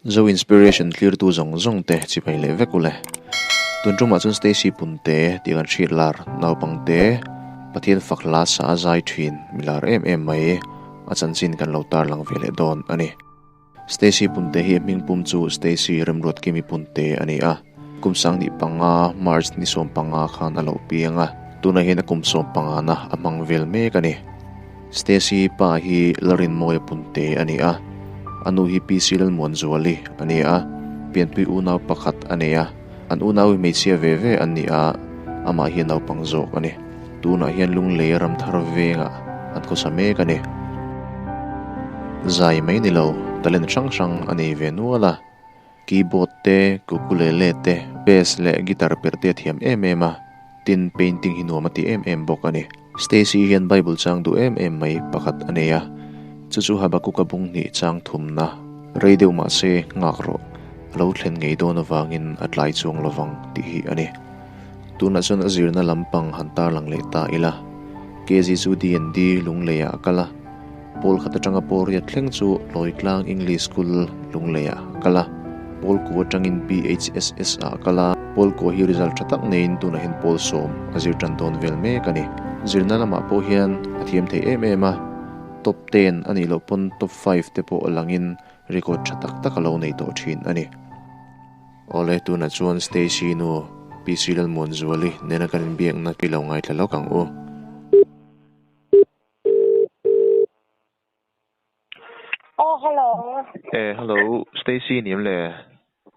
Zo Inspiration tlirtu zawng zawng te chipai leh vek ule. Tun tumah chuan Stacy Punte tih kan hriat lar naupangte Pathian fak hla sa a zai thin mi lar em em mai a chanchin kan lo tarlang ve leh dawn a ni. Stacy Punte hi a hmingpum chu Stacy Remruatkimi Punte a ni a, kum sanghnih panga March ni 15 khan a lo piang a, tunah hian a kum sawmpangana a hmang vel mek a ni. Stacy pa hi Larinmawia Punte a ni a, a nu hi PC Lalmuanzuali a ni a, pianpui unau pakhat a nei a, an unau hi hmeichhia ve ve an ni a, amah hi a naupang zawk a ni. Tunah hian Lunglei Ramthar vengah an khawsa mek a ni. Zai mai ni lo, talent hrang hrang a nei ve nual a. Keyboard te, ukulele te, bass leh guitar perh te a thiam em em a, tin painting hi nuam a ti em em bawk a ni. Stacy hian Bible chang duh em em mai pakhat a nei a, chu chu Habakkuk-a bung hnih chang thumna rei deuh mah se nghak rawh, a lo thlen ngei dawn avangin a tlai chuang lovang tih hi a ni. Tunah chuan a zirna lampang han tarlang leh ta ila. KZ chu D&D Lungleiah a kal a, pawl khat atanga pawl riat thleng chu Lawitlang English School Lungleiah a kal a, pawl kua atangin PHSS ah a kal a, pawl kua hi result tha tak neiin tunah hian pawl sawm a zir tan dawn vel mek a ni. Zirna lamah pawh hian a thiam thei em em a, top 10 a nih loh pawn top 5 te pawh a langin record tha tak tak a lo nei tawh thin a ni. Awle, tunah chuan Stacy nu PC Lalmuanzuali nena kan inbiakna ki lo ngaithla lawk ang u. Aw, hello. E, hello, Stacy ni em le?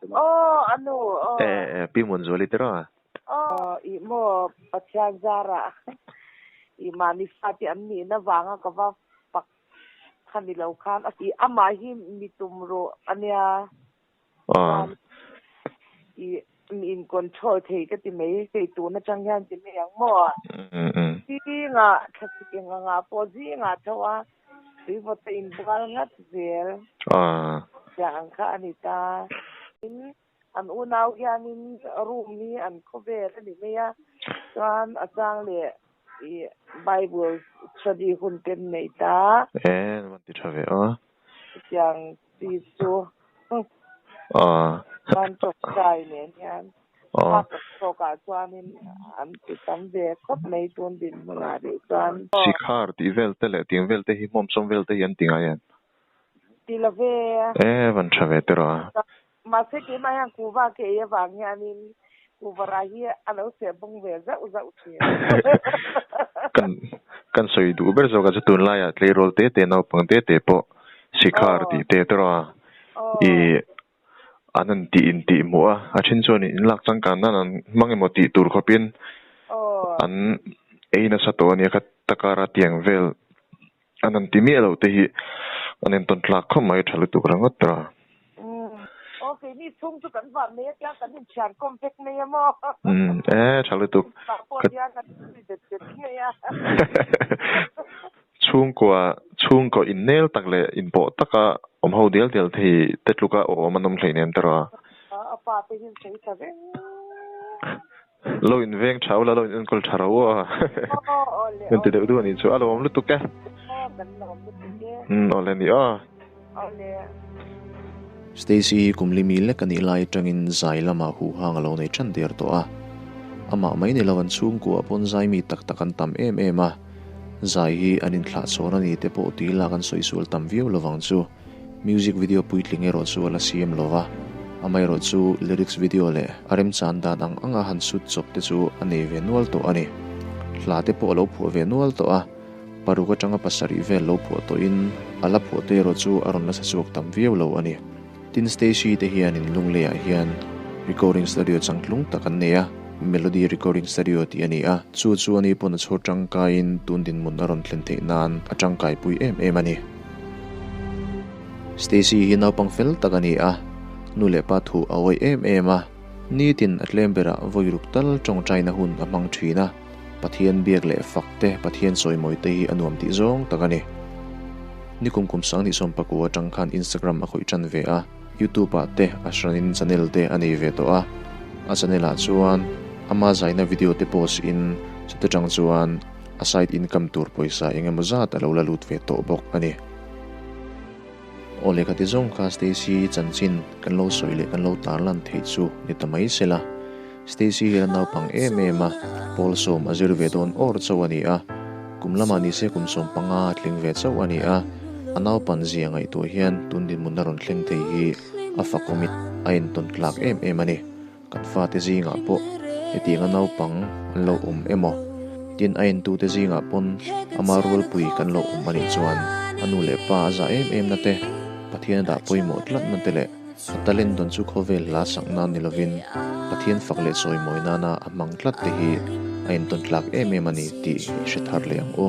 Aw, anu, aw. E, e, Pi Muanzuali tiraw? Aw, ih maw, Pathian zarah ih mahni fate an nihna vanga ka va pak kha ni lo khan ih amah hi mi tum ruh ania. Chuan i in control thei ka ti mai kei tun atang hian ti mai ang maw? Zingah thlasik eng angah pawh zingah tho a tuivawt a inbual ngat zel tiang ang kha a ni ta. Tin, an unau hianin room hi an khawvel a ni mai a, chuan a chang leh i Bible study hun te an nei ta. E, an ti tha ve a. Tiang chi chu van tawngtai nen hian phak a tawkah chuanin an ti tam ve khawp mai tun dinhmunah rih chuan. Sikhar tih vel te leh tiang vel te hi hmawmsawm vel te hi an ti ngai em? Ti lo ve. E van tha ve tiraw a. Mahse keimah hian kuhva ke ei avang hianin kuhva rai hi a lo seh bawng ve zauh zauh thin. Kan kan sawi duh ber zawk a chu tunlaiah tleirawl te te naupang te te pawh sikhar tih te tawrh a i an han tih in tih hmuh a, a then chuan in lak changkan nan an hmang emaw tih tur khawpin an ei nasa tawh a nia kha takara tiang vel An han ti miah lo te hi an entawn tlak khawp mai tha lutuk ringawt ta. Umm aw keini chhung chu kan van nei atia kan inthian kawm vek mai a maw. Umm e tha lutuk. Tah pawh hian kan inzui bet bet mai a. Chhungkua chhungkaw innel tak leh inpawh taka awm ho dial dial te hi te tluka awm an awm hleinem tawrh a. A pa te hi sawi ta reng. Lo in veng tha ula, lo in enkawl tha ro a. Kan ti deuh duh a nih chu. A lawm lutuk e. Umm awle ni aw. Stacy hi kum limi lek a nih lai atangin zai lamah huhang a lo nei tan der tawh a. Amah mai ni lo an chhungkuah pawn zai mi tak tak an tam em em a. Zai hi an inthlah chhawn a ni te pawh tui lak an sawi sual tam viau lovang chu. Music video puitling erawh chu a la siam lo va, amaherawh chu lyrics video leh a remchan dan ang anga han sut chawp te chu a nei ve nual tawh a ni. Hla te pawh a lo phuah ve nual tawh a, paruk atanga pasarih vel lo phuah tawhin a la phuah te erawh chu a rawn la sa chhuak tam viau lo a ni. Tin Stacy te hianin Lungleiah hian recording studio changtlung tak an nei a, Melody Recording Studio tih a ni a, chu chu ani pawn a chhawr tangkaiin tun dinhmun a rawn thlen theih nan a tangkaipui em em a ni. Stacy hi naupang fel tak a ni a, nu leh pa thu a awih em em a, nitin a tlem berah vawi ruk tal tawngtaina hun a hmang thin a, Pathian biak leh fak te, Pathian sawimawi te hi a nuam tih zawng tak a ni. Nikum kum sanghnih sawmpakua atang khan Instagram a khawih tan ve a, YouTube ah te a hranin channel te a nei ve tawh a, a channel ah chuan ama zaina video te post in. Chuta tang chuan a side income tur pawisa eng emaw zat a lo la lut ve tawh bawk a ni. Aw lehkha ti zawng kha Stacy chanchin kan lo sawi leh kan lo tarlan theih chu ni ta mai se la. Stacy hi a naupang em em a, pawl sawm a zir ve dawn awr chauh a ni a, kum lamah ni se kum 15 a tling ve chauh a ni a, a naupan zia ngaihtuah hian tun dinhmun a rawn thleng thei hi a fakawmin a intawn tlak em em a ni. Kan fate zingah pawh hetianga naupang an lo awm emaw? Tin, a entute zingah pawn ama rualpui kan lo awm a nih chuan a nu leh pa a zah em em na te, Pathian a dah pawimawh tlatna te leh a talent dawn chu khawvel hla sak nan ni lovin Pathian fak leh chawimawi nana a hmang tlat te hi a intawn tlak em em a ni tih i hre thar leh ang u.